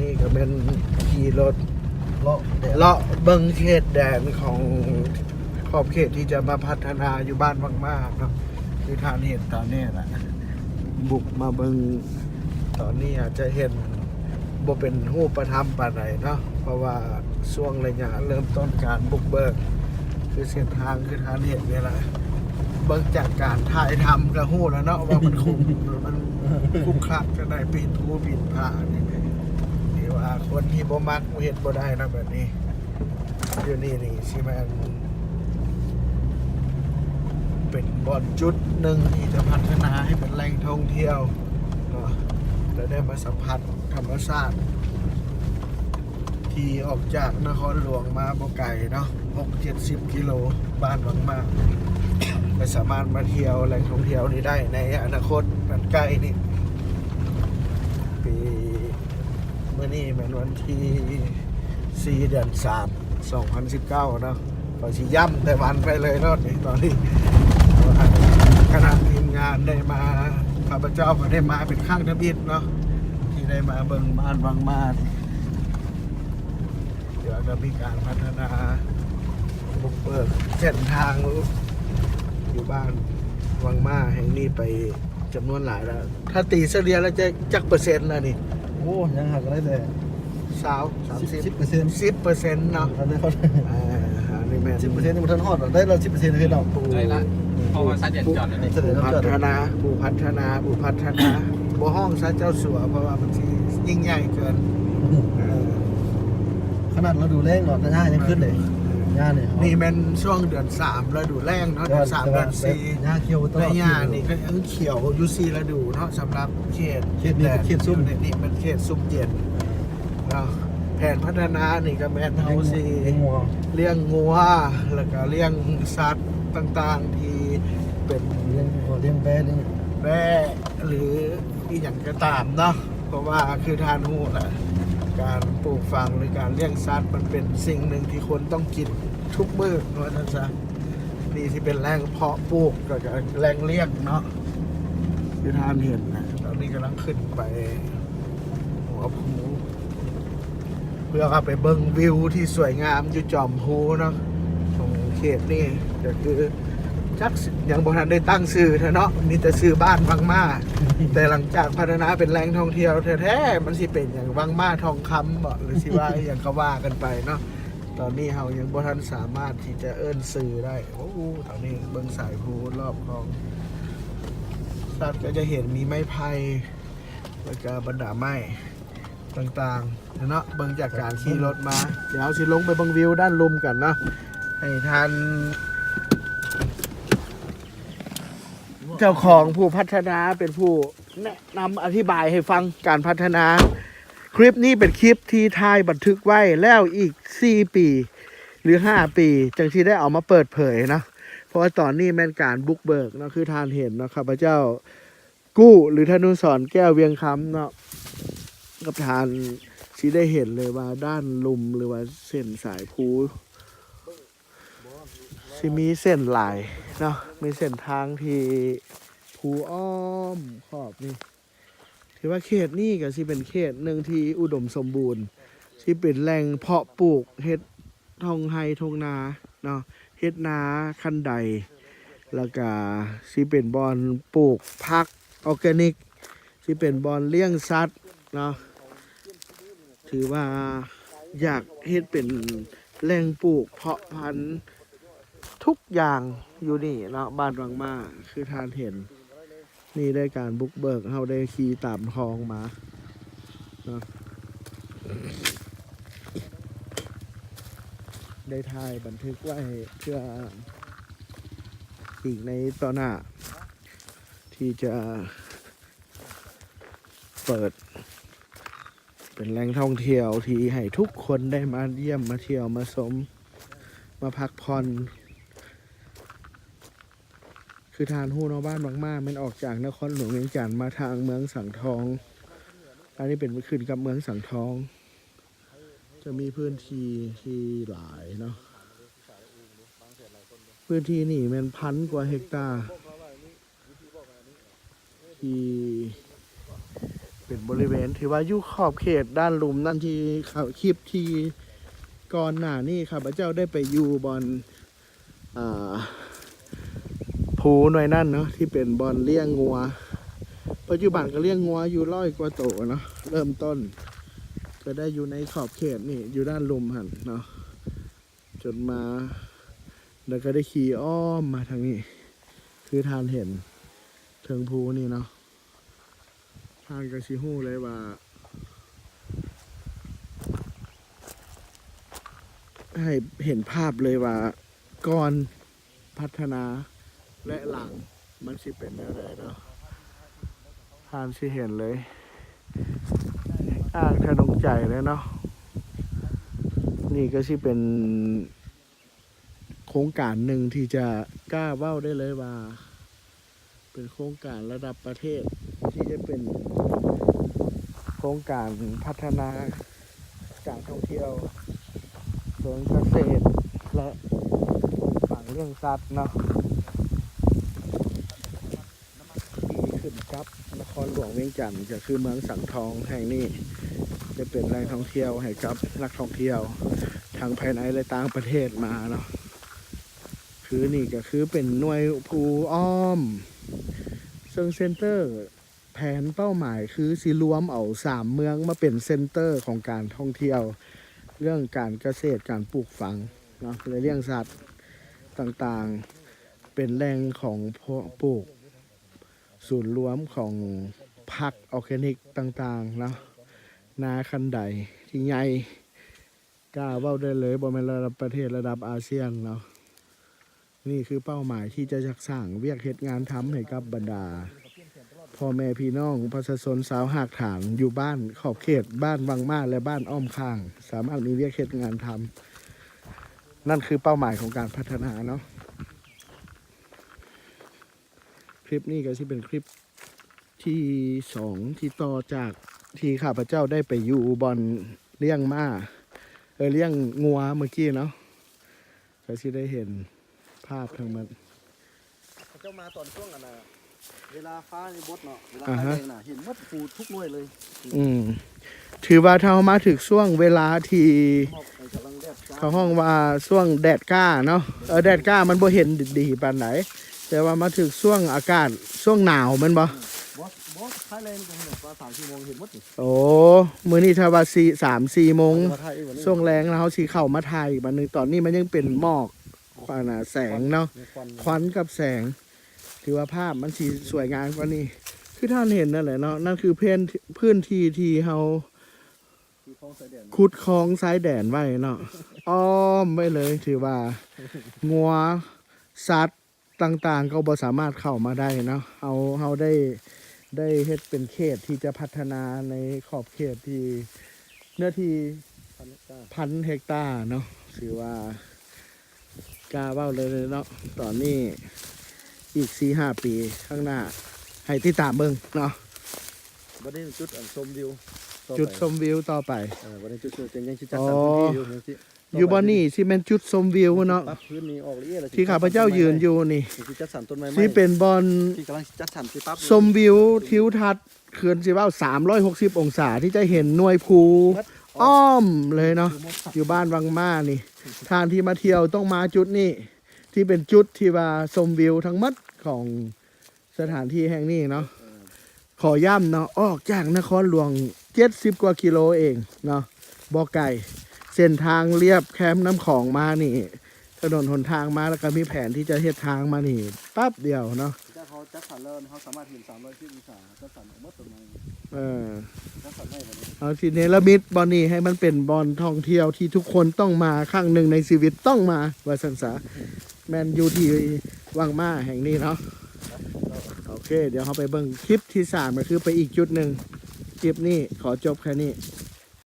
ນີ້ກໍແມ່ນຂີ່ລົດເລາະແດນ ເລາະເບິ່ງເຂດແດນຂອງຂອບເຂດທີ່ຈະມາພັດທະນາຢູ່ບ້ານວັງໝາກເນາະ. ຄືທ່ານເຫັນຕອນນີ້ລະ ບຸກມາເບິ່ງຕອນນີ້ອາດຈະເຫັນບໍ່ເປັນຮູບປະທຳປານໃດເນາະ ເພາະວ່າຊ່ວງໄລຍະເລີ່ມຕົ້ນການບຸກເບີກ ຄືເສັ້ນທາງຄືທ່ານເຫັນນີ້ລະ. ເບິ່ງຈາກການຖ່າຍທຳກໍຮູ້ແລ້ວເນາະວ່າມັນຂຸມ ມັນຂຸກຂະຂະໜາດປີນພູປີນຜານີ້ ທີ່ວ່າຄົນທີ່ບໍ່ມັກເຮັດບໍ່ໄດ້ນະແບບນີ້. ຢູ່ນີ້ນີ້ຊິແມ່ນເປັນບ່ອນຈຸດໜຶ່ງທີ່ຈະພັດທະນາໃຫ້ເປັນແຫຼ່ງທ່ອງທ່ຽວເນາະ ແລະ ໄດ້ມາສຳຜັດທຳມະຊາດ ທີ່ອອກຈາກນະຄອນຫຼວງມາບໍ່ໄກເນາະ ຫົກເຈັດສິບກິໂລ ບ້ານວັງໝາກ ກໍສາມາດມາທ່ຽວແຫຼ່ງທ່ອງທ່ຽວນີ້ໄດ້ໃນອະນາຄົດອັນໃກ້ນີ້. ປີ ມື້ນີ້ແມ່ນວັນທີສີ່ ເດືອນສາມ ສອງພັນສິບເກົ້າເນາະ. ຂ້ອຍຊິຢ້ຳແຕ່ວັນໄປເລີຍເນາະ ນີ້ຕອນນີ້ ຄະນະທີມງານໄດ້ມາ ຂ້າພະເຈົ້າກໍໄດ້ມາເປັນຄັ້ງທຳອິດເນາະ ທີ່ໄດ້ມາເບິ່ງບ້ານວັງໝາກ. ດຽວຈະມີການພັດທະນາບຸກເບີກເສັ້ນທາງຢູ່ບ້ານວັງໝາກແຫ່ງນີ້ໄປຈຳນວນຫຼາຍແລ້ວ. ຖ້າຕີສະເລ່ຍແລ້ວຈະຈັກເປີເຊັນລະນີ້? ໂອ້ ຍັງຫາກະໄດ້ແຕ່ຊາວ ສາມສິບ ສິບເປີເຊັນ ສິບເປີເຊັນເນາະ. ອັນນີ້ເຂົາ ອ່າ ອັນນີ້ແມ່ນ ສິບເປີເຊັນຍັງບໍ່ທັນຮອດດອກ ໄດ້ລະສິບເປີເຊັນຄືເນາະ. ໄດ້ລະ ເພາະວ່າສະເດືອນຈອດແລ້ວນີ້ ຜູ້ພັດທະນາ ຜູ້ພັດທະນາ ຜູ້ພັດທະນາ ບໍ່ຮ້ອງຊະເຈົ້າສັວ ເພາະວ່າມັນຊິຍິ່ງໃຫຍ່ເກີນ. ເອີ ຂະໜາດລະດູແລ້ງເນາະ ຫຍ້າຍັງຂຶ້ນເດ້ ຫຍ້ານີ້. ນີ້ແມ່ນຊ່ວງເດືອນສາມ ລະດູແລ້ງເນາະ ເດືອນສາມ ເດືອນສີ່ ຫຍ້າຂຽວຕະຫຼອດ ແລະ ຫຍ້ານີ້ກໍຍັງຂຽວຢູ່ສີ່ລະດູເນາະ ສຳລັບເຂດ ເຂດນີ້ເປັນເຂດຊຸ່ມ ນີ້ເປັນເຂດຊຸ່ມເຢັນເນາະ. ແຜນພັດທະນານີ້ກໍແມ່ນເຮົາຊິລ້ຽງງົວ ລ້ຽງງົວ ແລ້ວກໍລ້ຽງສັດຕ່າງໆ ທີ່ເປັນ ລ້ຽງງົວ ລ້ຽງແບ້ ລ້ຽງແບ້ ຫຼື ອີ່ຫຍັງກໍຕາມເນາະ. ເພາະວ່າຄືທ່ານຮູ້ລະ ການປູກຝັງ ຫຼື ການລ້ຽງສັດ ມັນເປັນສິ່ງໜຶ່ງທີ່ຄົນຕ້ອງກິນທຸກມື້ ວ່າຊັ້ນຊະ. ນີ້ຊິເປັນແຫຼ່ງເພາະປູກ ແລ້ວກໍແຫຼ່ງລ້ຽງເນາະ ຄືທ່ານເຫັນນະ. ຕອນນີ້ກຳລັງຂຶ້ນໄປຫົວພູ ເພື່ອວ່າໄປເບິ່ງວິວທີ່ສວຍງາມຢູ່ຈອມພູເນາະ ຂອງເຂດນີ້ ກໍຄື ຈັກ ຍັງບໍ່ທັນໄດ້ຕັ້ງຊື່ເທື່ອເນາະ ມີແຕ່ຊື່ບ້ານວັງໝາກ ແຕ່ຫຼັງຈາກພັດທະນາເປັນແຫຼ່ງທ່ອງທ່ຽວແທ້ໆ ມັນຊິເປັນຫຍັງ ວັງໝາກທອງຄຳບໍ ຫຼື ຊິວ່າອີ່ຫຍັງກໍວ່າກັນໄປເນາະ. ຕອນນີ້ເຮົາຍັງບໍ່ທັນສາມາດທີ່ຈະເອີ້ນຊື່ໄດ້. ໂອ້ ຕອນນີ້ເບິ່ງສາຍພູລອບຂອງສັດ ກໍຈະເຫັນມີໄມ້ໄຜ່ ແລ້ວກໍບັນດາໄມ້ ຕ່າງໆເນາະ ເບິ່ງຈາກການຂີ່ລົດມາ. ດຽວເຮົາຊິລົງໄປເບິ່ງວິວດ້ານລຸ່ມກັນເນາະ ໃຫ້ທ່ານເຈົ້າຂອງຜູ້ພັດທະນາເປັນຜູ້ແນະນຳອະທິບາຍໃຫ້ຟັງການພັດທະນາ. ຄລິບນີ້ເປັນຄລິບທີ່ຖ່າຍບັນທຶກໄວ້ແລ້ວ ອີກສີ່ປີ ຫຼື ຫ້າປີ ຈັ່ງຊິໄດ້ເອົາມາເປີດເຜີຍເນາະ ເພາະວ່າຕອນນີ້ແມ່ນການບຸກເບີກເນາະ ຄືທ່ານເຫັນເນາະ ຂ້າພະເຈົ້າ ກູ້ ຫຼື ທະນຸສອນ ແກ້ວວຽງຄຳເນາະ ກັບທ່ານຊິໄດ້ເຫັນເລີຍວ່າດ້ານລຸ່ມ ຫຼືວ່າເສັ້ນສາຍພູ ຊິມີເສັ້ນຫຼາຍເນາະ ມີເສັ້ນທາງທີ່ພູອ້ອມຂອບນີ້. ຖືວ່າເຂດນີ້ກໍຊິເປັນເຂດໜຶ່ງທີ່ອຸດົມສົມບູນ ຊິເປັນແຫຼ່ງເພາະປູກເຮັດ ທົ່ງໄຮ່ທົ່ງນາເນາະ ເຮັດນາຄັນໄດ ແລ້ວກະຊິເປັນບ່ອນປູກຜັກອໍແກນິກ ຊິເປັນບ່ອນລ້ຽງສັດເນາະ. ຖືວ່າຢາກເຮັດເປັນແຫຼ່ງປູກເພາະພັນທຸກຢ່າງຢູ່ນີ້ເນາະ ບ້ານວັງໝາກ ຄືທ່ານເຫັນ. ນີ້ໄດ້ການບຸກເບີກ ເຮົາໄດ້ຂີ່ຕາມທອງມາເນາະ ໄດ້ຖ່າຍບັນທຶກໄວ້ເພື່ອອີກໃນຕໍ່ໜ້າ ທີ່ຈະເປີດເປັນແຫຼ່ງທ່ອງທ່ຽວທີ່ໃຫ້ທຸກຄົນໄດ້ມາຢ້ຽມມາທ່ຽວມາຊົມ ມາພັກຜ່ອນ. ຄືທ່ານຮູ້ເນາະ ບ້ານວັງໝາກແມ່ນອອກຈາກນະຄອນຫຼວງວຽງຈັນມາທາງເມືອງສັງທອງ ອັນນີ້ເປັນຂຶ້ນກັບເມືອງສັງທອງ ຈະມີພື້ນທີ່ທີ່ຫຼາຍເນາະ ພື້ນທີ່ນີ້ແມ່ນພັນກວ່າເຮັກຕາ ທີ່ ເປັນບໍລິເວນທີ່ວ່າຢູ່ຂອບເຂດດ້ານລຸ່ມນັ້ນ ທີ່ເຂົາ ຄລິບທີ່ກ່ອນໜ້ານີ້ຂ້າພະເຈົ້າໄດ້ໄປຢູ່ບ່ອນ ອ່າ ພູໜ່ວຍນັ້ນເນາະ ທີ່ເປັນບ່ອນລ້ຽງງົວ. ປັດຈຸບັນກໍລ້ຽງງົວຢູ່ຮ້ອຍກວ່າໂຕເນາະ ເລີ່ມຕົ້ນກໍໄດ້ຢູ່ໃນຂອບເຂດນີ້ ຢູ່ດ້ານລຸ່ມຫັ້ນເນາະ ຈົນມາ ແລ້ວກໍໄດ້ຂີ່ອ້ອມມາທາງນີ້ ຄືທ່ານເຫັນເທິງພູນີ້ເນາະ ທ່ານກໍຊິຮູ້ເລີຍວ່າ ໃຫ້ເຫັນພາບເລີຍວ່າ ກ່ອນພັດທະນາ ແລະ ຫຼັງມັນຊິເປັນແນວໃດເນາະ ທ່ານຊິເຫັນເລີຍ ອ່າງທະນົງໃຈເລີຍເນາະ. ນີ້ກໍຊິເປັນໂຄງການໜຶ່ງທີ່ຈະກ້າເວົ້າໄດ້ເລີຍວ່າ ເປັນໂຄງການລະດັບປະເທດ ທີ່ຈະເປັນໂຄງການພັດທະນາການທ່ອງທ່ຽວເຊີງກະເສດ ແລະ ປູກຝັງລ້ຽງສັດເນາະ ທີ່ຂຶ້ນກັບນະຄອນຫຼວງວຽງຈັນ ກໍຄືເມືອງສັງທອງແຫ່ງນີ້ ຈະເປັນແຫຼ່ງທ່ອງທ່ຽວໃຫ້ກັບນັກທ່ອງທ່ຽວທັງພາຍໃນ ແລະ ຕ່າງປະເທດມາເນາະ. ຄືນີ້ກໍຄືເປັນໜ່ວຍພູອ້ອມ ເຊິ່ງເຊັນເຕີ ແຜນເປົ້າໝາຍຄືຊິລວມເອົາສາມເມືອງມາເປັນເຊັນເຕີຂອງການທ່ອງທ່ຽວ ເລື່ອງການກະເສດ ການປູກຝັງເນາະ ແລະ ລ້ຽງສັດຕ່າງໆ ເປັນແຫຼ່ງຂອງປູກ ສູນລວມຂອງຜັກອອກແກນິກຕ່າງໆເນາະ ນາຄັນໄດທີ່ໃຫຍ່ ກ້າເວົ້າໄດ້ເລີຍ ບໍ່ແມ່ນລະດັບປະເທດ ລະດັບອາຊຽນເນາະ. ນີ້ຄືເປົ້າໝາຍທີ່ຈະຢາກສ້າງວຽກເຮັດງານທຳໃຫ້ກັບບັນດາພໍ່ແມ່ພີ່ນ້ອງປະຊາຊົນຊາວຮາກຖານຢູ່ບ້ານຂອບເຂດ ບ້ານວັງມ້າ ແລະ ບ້ານອ້ອມຂ້າງ ສາມາດມີວຽກເຮັດງານທຳ. ນັ້ນຄືເປົ້າໝາຍຂອງການພັດທະນາເນາະ. ຄລິບນີ້ກໍຊິເປັນຄລິບທີສອງ ທີ່ຕໍ່ຈາກທີ່ຂ້າພະເຈົ້າໄດ້ໄປຢູ່ບ່ອນລ້ຽງມ້າ ເອີ ລ້ຽງງົວເມື່ອກີ້ເນາະ ກໍຊິໄດ້ເຫັນພາບທັງໝົດ. ເຂົາເຈົ້າມາຕອນຊ່ວງອັນນ່າ ເວລາຟ້ານີ້ບົດເນາະ ເວລາ ອ່າ ຟ້າ ຮະ ແດງນະ ເຫັນໝົດພູທຸກໜ່ວຍເລີຍ. ອືມ ຖືວ່າຖ້າເຮົາມາຖືກຊ່ວງເວລາທີ່ ໝອກ ເຂົາເຈົ້າກຳລັງແດດຈ້າ ເຂົາຮ້ອງວ່າຊ່ວງແດດກ້າເນາະ ເອີ ແດດກ້າມັນບໍ່ເຫັນດີປານໃດ ແຕ່ວ່າມາຖືກຊ່ວງອາກາດ ຊ່ວງໜາວແມ່ນບໍ່? ອືມ ບໍ່ ບໍ່ ທ້າຍແລງກໍເຫັນວ່າສາມສີ່ໂມງເຫັນໝົດນີ້. ໂອ້ ມື້ນີ້ຖ້າວ່າສີ່ ສາມສີ່ໂມງ ເຂົາຈະມາຖ່າຍອີກມື້ນີ້ ຊ່ວງແລງແລ້ວເຮົາຊິເຂົ້າມາຖ່າຍອີກບາດໜຶ່ງ. ຕອນນີ້ມັນຍັງເປັນໝອກ ອັນນ່າ ແສງເນາະ ຄວັນ ຄວັນກັບແສງ ຖືວ່າພາບມັນຊິສວຍງາມກວ່ານີ້. ຄືທ່ານເຫັນນັ້ນແຫຼະເນາະ ນັ້ນຄືເພນ ພື້ນທີ່ທີ່ເຮົາ ຂຸດຄອງຊາຍແດນ ຂຸດຄອງຊາຍແດນໄວ້ເນາະ ອ້ອມໄວ້ເລີຍ. ຖືວ່າງົວ ສັດຕ່າງໆ ກໍບໍ່ສາມາດເຂົ້າມາໄດ້ເນາະ. ເຮົາ ເຮົາໄດ້ ໄດ້ເຮັດເປັນເຂດທີ່ຈະພັດທະນາໃນຂອບເຂດທີ່ ເນື້ອທີ່ ພັນເຮັກຕາ ພັນເຮັກຕາເນາະ. ຖືວ່າ ກ້າເວົ້າເລີຍເນາະ ຕອນນີ້ອີກສີ່ຫ້າປີຂ້າງໜ້າ ໃຫ້ຕິດຕາມເບິ່ງເນາະ. ບັດນີ້ຈຸດອັນຊົມວິວຕໍ່ໄປ ຈຸດຊົມວິວຕໍ່ໄປ. ເອີ ບັດນີ້ຈຸດຊົມ ຍັງຊິຈັດສັນພື້ນທີ່ຢູ່ ອໍ ຍັງຊິ ຢູ່ບ່ອນນີ້ຊິແມ່ນຈຸດຊົມວິວເນາະ ປັບພື້ນນີ້ອອກລະອຽດ ທີ່ຂ້າພະເຈົ້າຢືນຢູ່ນີ້ ຊິຈັດສັນຕົ້ນໄມ້ໃໝ່ ຊິເປັນບ່ອນ ທີ່ກຳລັງຊິຈັດສັນ ຊິປັບ ຊົມວິວທິວທັດ ຄືຊິເວົ້າສາມຮ້ອຍຫົກສິບອົງສາ ທີ່ຈະເຫັນໜ່ວຍພູອ້ອມເລີຍເນາະ ຢູ່ບ້ານວັງມ້ານີ້. ທ່ານທີ່ມາທ່ຽວຕ້ອງມາຈຸດນີ້ ທີ່ເປັນຈຸດທີ່ວ່າຊົມວິວທັງໝົດຂອງສະຖານທີ່ແຫ່ງນີ້ເນາະ. ຂໍຢ້ຳເນາະ ອອກຈາກນະຄອນຫຼວງເຈັດສິບກວ່າກິໂລເອງເນາະ ບໍ່ໄກ. ເສັ້ນທາງລຽບແຄມນ້ຳຂອງມານີ້ ຖະໜົນຫົນທາງມາ ແລ້ວກໍມີແຜນທີ່ຈະເຮັດທາງມານີ້ແປັບດຽວເນາະ. ເຈົ້າເຂົາຈັດສັນແລ້ວ ເຮົາສາມາດເຫັນສາມຮ້ອຍສິບອົງສາ ຈັດສັນໝົດຕົ້ນໄມ້ ເອີ ຈັດສັນໄດ້ບັດນີ້ ເຮົາຊິເນລະມິດບ່ອນນີ້ໃຫ້ມັນເປັນບ່ອນທ່ອງທ່ຽວທີ່ທຸກຄົນຕ້ອງມາ ຄັ້ງໜຶ່ງໃນຊີວິດຕ້ອງມາ ວ່າຊັ້ນສາ. ແມ່ນຢູ່ທີ່ວັງມ້າແຫ່ງນີ້ເນາະ. ໂອເຄ ດຽວເຮົາໄປເບິ່ງຄລິບທີສາມ ກໍຄືໄປອີກຈຸດໜຶ່ງ. ຄລິບນີ້ຂໍຈົບແຄ່ນີ້.